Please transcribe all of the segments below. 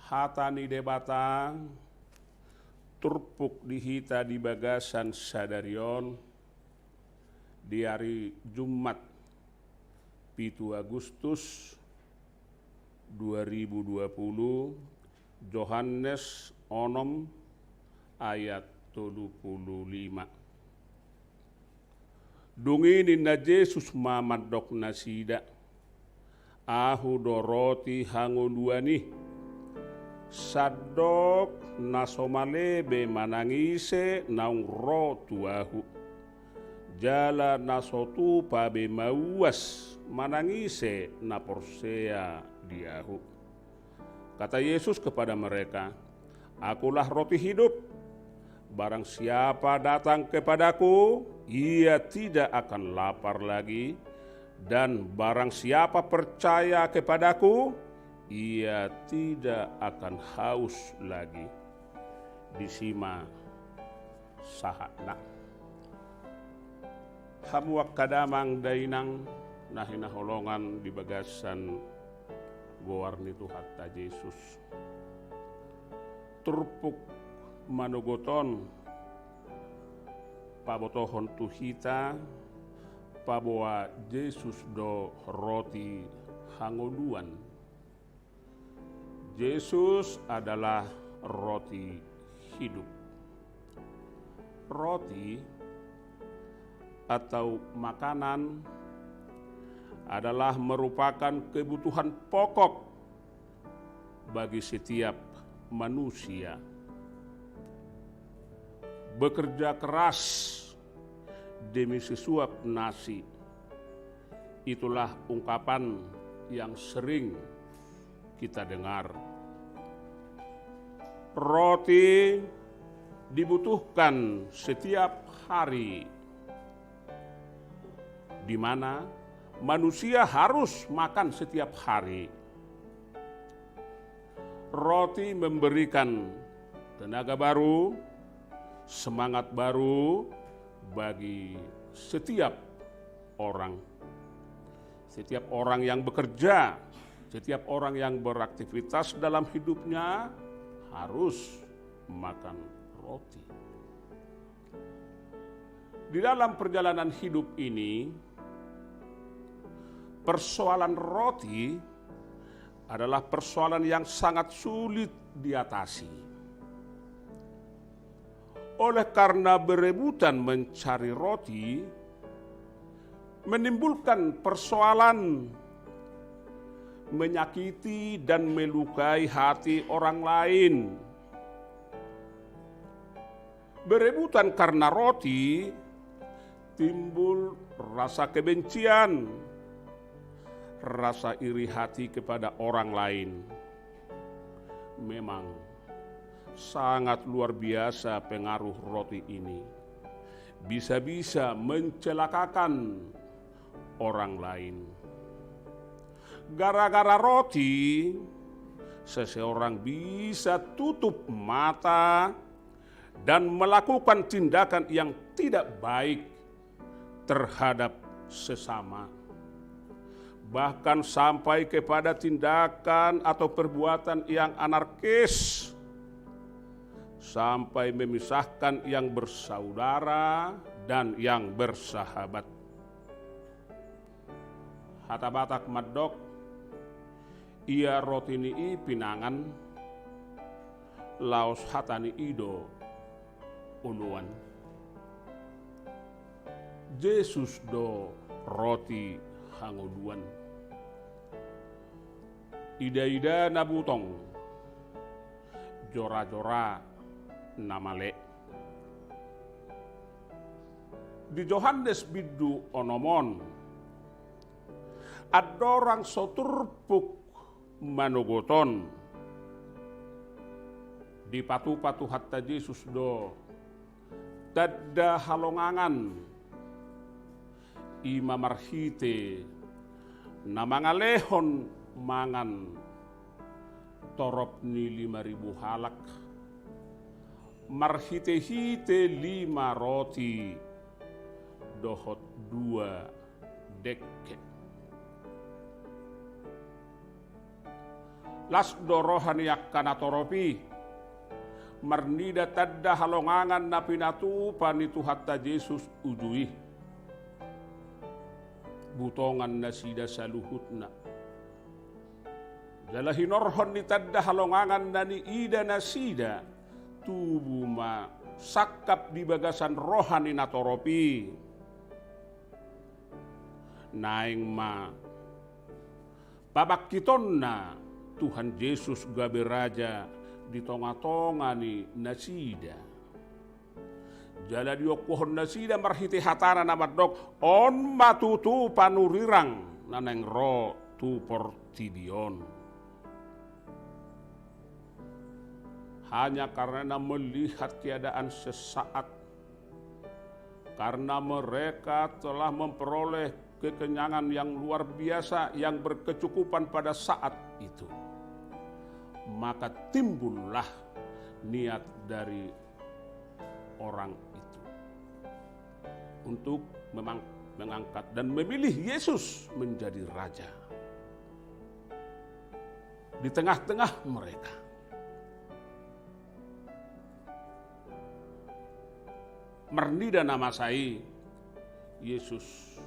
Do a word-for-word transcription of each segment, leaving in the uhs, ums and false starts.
Hata ni Debata turpuk di hita di bagasan sadari on, di ari Jumat, pitu Agustus dua ribu dua puluh, Johannes onom ayat tolu puluh lima. Dung i ninna Jesus ma mandok nasida: Ahu do roti hangoluan i. Sandok na so male be manang ise naung ro tu Ahu, jala na so tupa be mauas manang ise na porsea di Ahu. Kata Yesus kepada mereka: Akulah roti hidup. Barang siapa datang kepada-Ku, ia tidak akan lapar lagi, dan barang siapa percaya kepada-Ku, ia tidak akan haus lagi. Disi ma sahatna. Hamu angka damang dainang na hinaholongan di bagasan goar ni Tuhanta Jesus. Turpuk manogot on pabotohon tu hita, paboa Jesus do roti hangoluan. Jesus adalah roti hidup. Roti atau makanan adalah merupakan kebutuhan pokok bagi setiap manusia. Bekerja keras demi sesuap nasi. Itulah ungkapan yang sering kita dengar. Roti dibutuhkan setiap hari, di mana manusia harus makan setiap hari. Roti memberikan tenaga baru, semangat baru bagi setiap orang. Setiap orang yang bekerja, setiap orang yang beraktivitas dalam hidupnya harus makan roti. Di dalam perjalanan hidup ini, persoalan roti adalah persoalan yang sangat sulit diatasi. Oleh karena berebutan mencari roti, menimbulkan persoalan, menyakiti dan melukai hati orang lain. Berebutan karena roti, timbul rasa kebencian, rasa iri hati kepada orang lain. Memang sangat luar biasa pengaruh roti ini. Bisa-bisa mencelakakan orang lain. Gara-gara roti, seseorang bisa tutup mata dan melakukan tindakan yang tidak baik terhadap sesama, bahkan sampai kepada tindakan atau perbuatan yang anarkis, sampai memisahkan yang bersaudara dan yang bersahabat. Hata Batak mandok: Ia roti ni i pinangan, laos hata ni i do oloan. Jesus do roti hangoluan. Ida-ida na butong, jora-jora na male. Di Johannes bindu onom on, andorang so turpuk manogot on, dipatupa Tuhanta Jesus do tanda halongangan, i ma marhite na mangalehon mangan torop ni lima ribu halak, marhite-hite lima roti dohot dua dengke. Las do roha ni angka natorop i marnida tanda halongangan na pinatupa ni Tuhanta Jesus uju i. Butongan nasida saluhutna. Jala hinorhon ni tanda halongangan na niida nasida, tubu ma sangkap di bagasan roha ni natorop i. Naeng ma pabangkitonna Tuhan Jesus gabe Raja di tongatonga ni nasida. Jala diongkohon nasida marhite hatana na mandok, on ma tutu panurirang na naeng ro tu portibi on. Hanya karena melihat keadaan sesaat, karena mereka telah memperoleh kekenyangan yang luar biasa, yang berkecukupan pada saat itu, maka timbullah niat dari orang itu untuk memang, mengangkat dan memilih Yesus menjadi raja di tengah-tengah mereka. Marnida na masa i, Jesus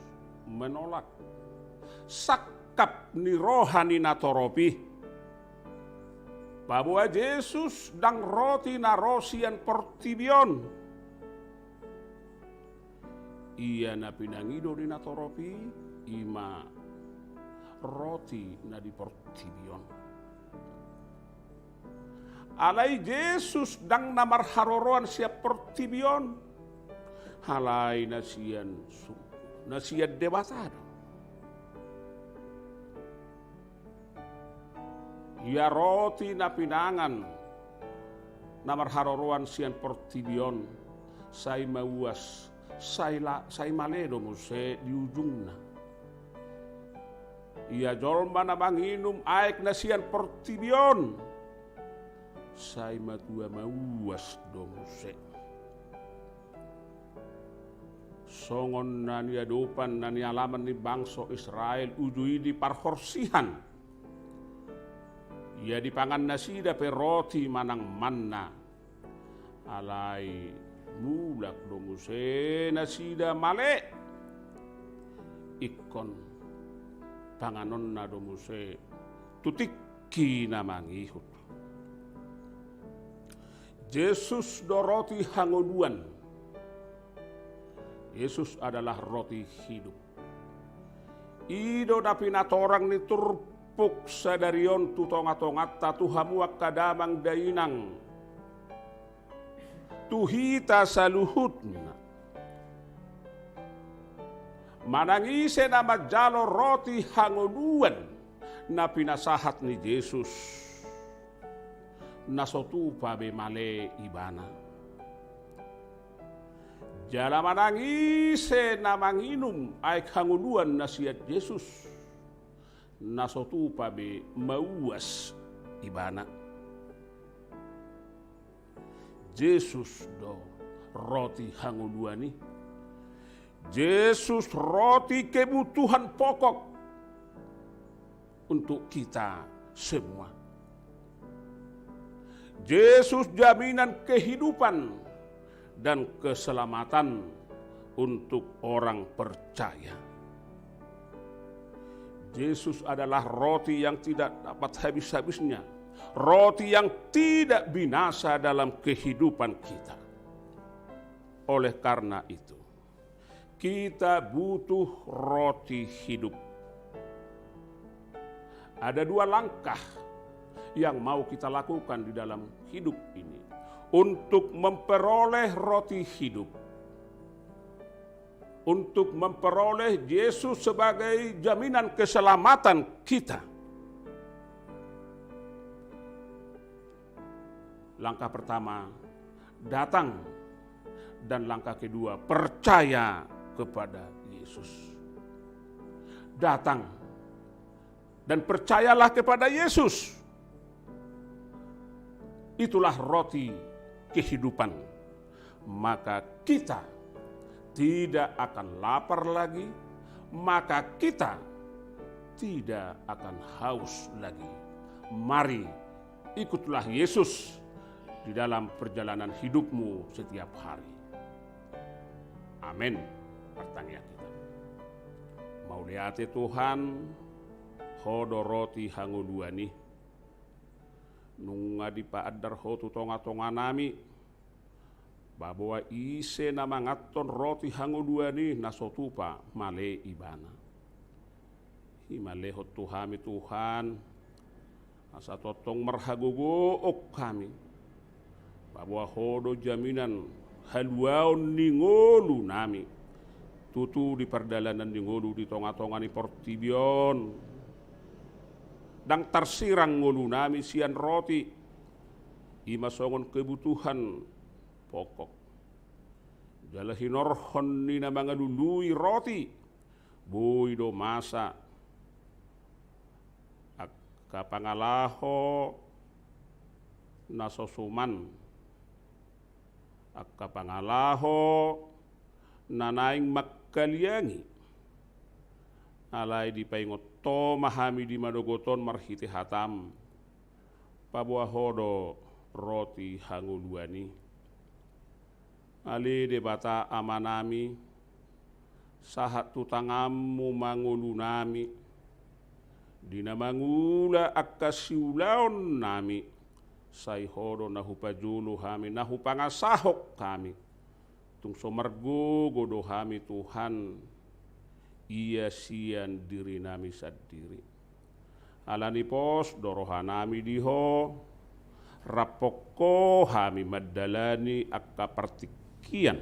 menolak sangkap ni roha ni natorop i, paboa Jesus ndang roti na ro sian portibi on. Ia na pinangido ni natorop i, i ma roti na di portibi on. Alai Jesus ndang na marharoroan sian portibi on, alai na sian su-, na sian Debata do. Ia roti na pinangan na marharoroan sian portibi on, sai mauas, sai la-, sai male do muse di ujungna. Ia jolma na manginum aek na sian portibi on, sai matua mauas do muse. Songon na niadopan, na nialaman ni bangso Israel uju i di parhorsihan. Ia dipangan nasida pe roti manang manna. Alai mulak do muse nasida male. Ingkon panganonna do muse tu tingki na mangihut. Jesus do roti hangoluan. Yesus adalah roti hidup. I do na pinatorang ni turpuk sadari on tu tongatonganta, tu hamu angka damang dainang, tu hita saluhutna. Manang ise na manjalo roti hangoluan na pinasahat ni Jesus, na so tupa be male ibana. Jala manang ise na manginum aek hangoluan na sian Jesus, na so tupa be mauas ibana. Jesus do roti hangoluan i. Jesus roti kebutuhan pokok untuk kita semua. Jesus jaminan kehidupan dan keselamatan untuk orang percaya. Jesus adalah roti yang tidak dapat habis-habisnya, roti yang tidak binasa dalam kehidupan kita. Oleh karena itu, kita butuh roti hidup. Ada dua langkah yang mau kita lakukan di dalam hidup ini untuk memperoleh roti hidup, untuk memperoleh Yesus sebagai jaminan keselamatan kita. Langkah pertama, datang. Dan langkah kedua, percaya kepada Yesus. Datang dan percayalah kepada Yesus. Itulah roti kehidupan. Maka kita tidak akan lapar lagi, maka kita tidak akan haus lagi. Mari, ikutlah Yesus di dalam perjalanan hidupmu setiap hari. Amin. Martangiang hita. Mauliate Tuhan, Ho do roti hangoluan i. Nunga dipaandar Ho tu tongatonganami, paboa ise na manganhon roti hangoluan i na so tupa male ibana. I ma lehon tu hami Tuhan, asa tongtong marhagogoon hami. Paboa Ho do jaminan haluaon ni ngolunami. Tutu di pardalanan ni ngolu di tongatonga ni portibi on, ndang tarsirang ngolunami sian roti, i ma songon kebutuhan pokok. Jala hinorhon ni na mangalului roti, boi do masa angka pangalaho na so suman, angka pangalaho na naeng mangkaliangi. Alai dipaingot Ho ma hami di manogot on marhite hataM, paboa Ho do roti hangoluan i. Ale Debata Amanami, sahat tu tanganMu ma ngolunami, di na mangula angka siulaonnami, sai Ho do na hupajolo hami, na hupangasahon hami. Tung so margogo do hami Tuhan, ia sian dirinami sandiri. Alani pos do rohanami di Ho, raphon Ho hami mandalani angka partingkian,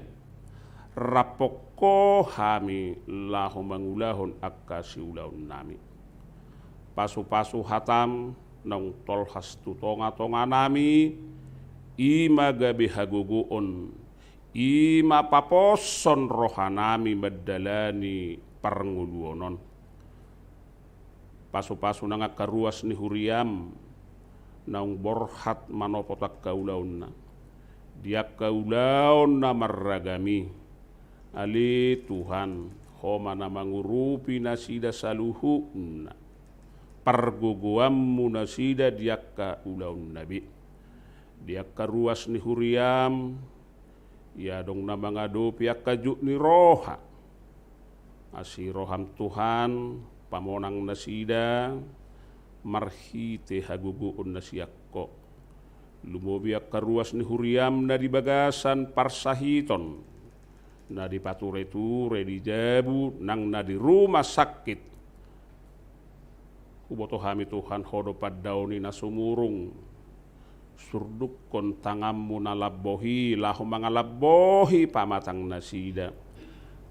raphon Ho hami laho mangulahon angka siulaonnami. Pasupasu hataM naung tolhas tu tongatonganami, i ma gabe hagogoon, i ma paposhon rohanami mandalani parngoluon on. Pasupasu nang angka ruas ni huriaM, naung borhat manopot angka ulaonna, di angka ulaon na marragam i. Ale Tuhan, Ho ma na mangurupi nasida saluhutna. PargogoanMu nasida di angka ulaonna be. Di angka ruas ni huriaM, ia adong na mangadopi angka jut ni roha. Asi rohaM Tuhan, pamonang nasida, marhite hagogoon na sian Ho. Lumobi angka ruas ni huriaM na di bagasan parsahiton, na di patureture di jabu nang na di rumah sakit. Huboto hami Tuhan, Ho do pandaoni na sumurung. Surdukkon tanganMu na lambok i, laho mangalambohi pamatang nasida.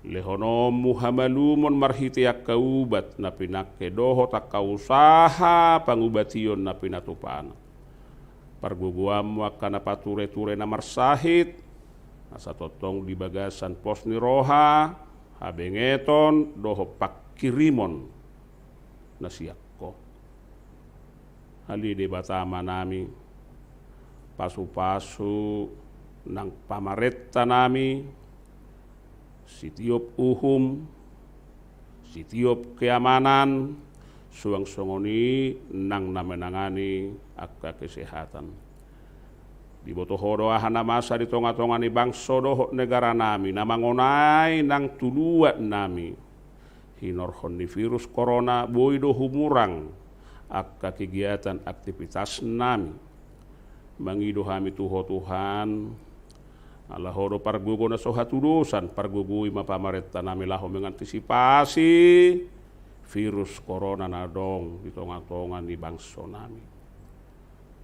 LehononMu hamalumon marhite angka ubat na pinangke dohot angka usaha pangubation na pinatupana. PargogoanMu angka na patureture na marsahit, asa tongtong di bagasan pos ni roha, habengeton dohot pangkirimon na sian Ho. Ale Debata Amanami, pasupasu nang pamarentanami, sitiop uhum, sitiop keamanan, suang songon i nang na menangani angka kesehatan. Diboto Ho do aha na masa di tongatonga ni bangso dohot negaranami, na mangonai nang tu luatnami. Hinorhon ni virus korona, boi do humurang angka kegiatan aktivitasnami. Mangido hami tu Ho Tuhan, ala Ho do pargogo na so hatudosan, pargogoi ma pamarentanami laho mengantisipasi virus korona na adong di tongatonga ni bangsonami.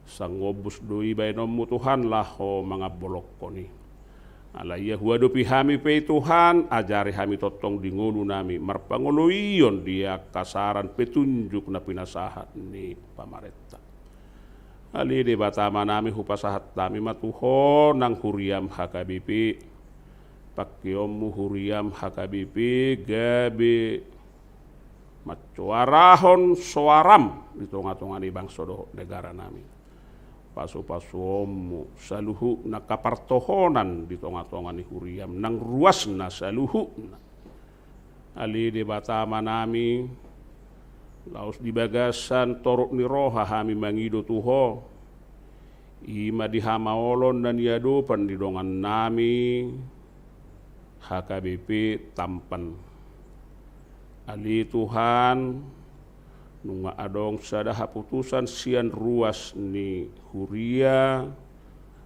Sangombus do i baenonMu Tuhan laho mangambolongkon i. Alai ia huadopi hami pe i Tuhan, ajari hami tongtong di ngolunami marpangoloion di angka saran petunjuk na pinasahat ni pamarenta. Ale Debata Amanami, hupasahat hami ma tu Ho nang huriaM H K B P. PangkeonMu huriaM H K B P gabe mansoarahon soaraM di tongatonga ni bangso dohot negaranami. PasupasuonMu saluhutna angka partohonan di tongatonga ni huriaM nang ruasna saluhutna. Ale Debata Amanami, Laos di bagasan torop ni roha hami mangido tu Ho, i ma di hamaolon na niadopan ni dongannami H K B P Tampan. Ale Tuhan, nunga adong sada haputusan sian ruas ni huria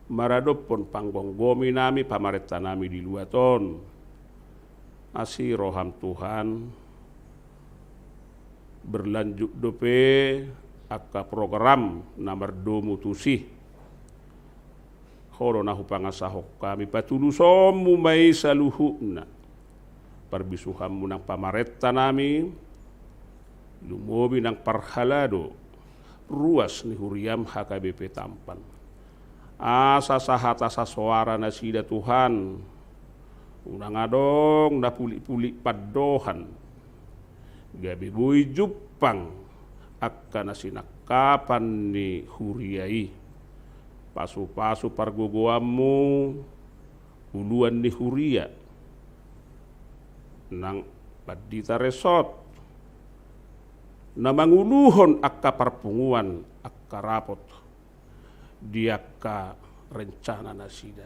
maradophon panggomgomi nami, pamarenta nami di luat on. Asi roham Tuhan, berlanjut dope angka program na mardomu tusi. Ho do na hupangasahon hami, patulusonmu ma i saluhutna. Parbisuhanmu nang pamarenta nami, lumobi nang parhalado ruas ni huriam H K B P Tampan. Asa sahat asa soara nasida Tuhan, unang adong na pulik-pulik pandohan, gabe boi jumpang angka na sinangkapan ni huria i. Pasu-pasu pargogoanmu uluan ni huria, nang pandita resort, na manguluhon angka parpunguan, angka rapot di angka rencana nasida.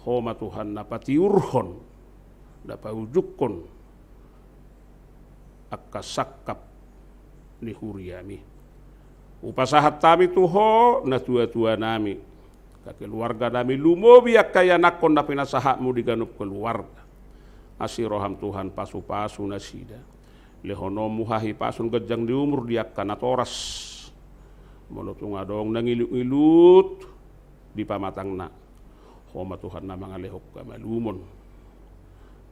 Ho ma Tuhan na patiurhon, na paujungkon angka sangkap ni huriami. Hupasahat hami tu Ho natua-tua nami, angka keluarga nami, lumobi angka ianakhon na pinasahatmu di ganup keluarga. Asi roham Tuhan, pasu-pasu nasida. Lehononmu hahipason, ganjang ni umur di angka natoras. Molo tung adong na ngilut-ngilut di pamatangna, Ho ma Tuhan na mangalehon hamalumon.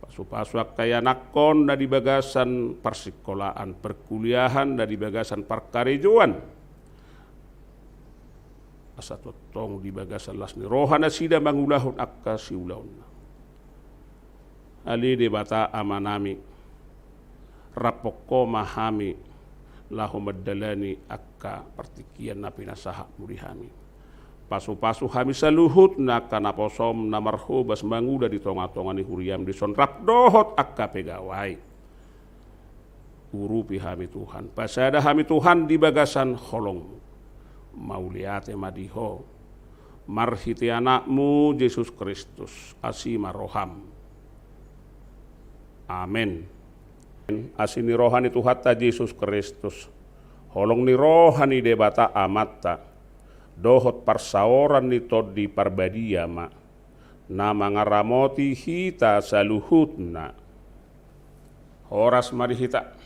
Pasu-pasu angka ianakhon na di bagasan parsingkolaan, parkuliahan, na di bagasan parkarejoan. Asa tongtong di bagasan las ni roha nasida mangulahon angka siulaonna. Ale Debata Amanami, raphon Ho ma hami laho mandalani angka partingkian na pinasahatmu di hami. Pasu-pasu hami saluhutna angka naposom na marhobas mangula di tonga-tonga ni huriam dison rap dohot angka pegawai. Urupi hami Tuhan, pasada hami Tuhan di bagasan holongmu. Mauliate ma di Ho, marhite Anakmu Jesus Kristus, asi ma roham. Amen. Asi ni roha ni Tuhanta Jesus Kristus, holong ni roha ni Debata Amanta, dohot parsaoran ni Tondi Parbadia ma na mangaramoti hita saluhutna. Horas ma di hita.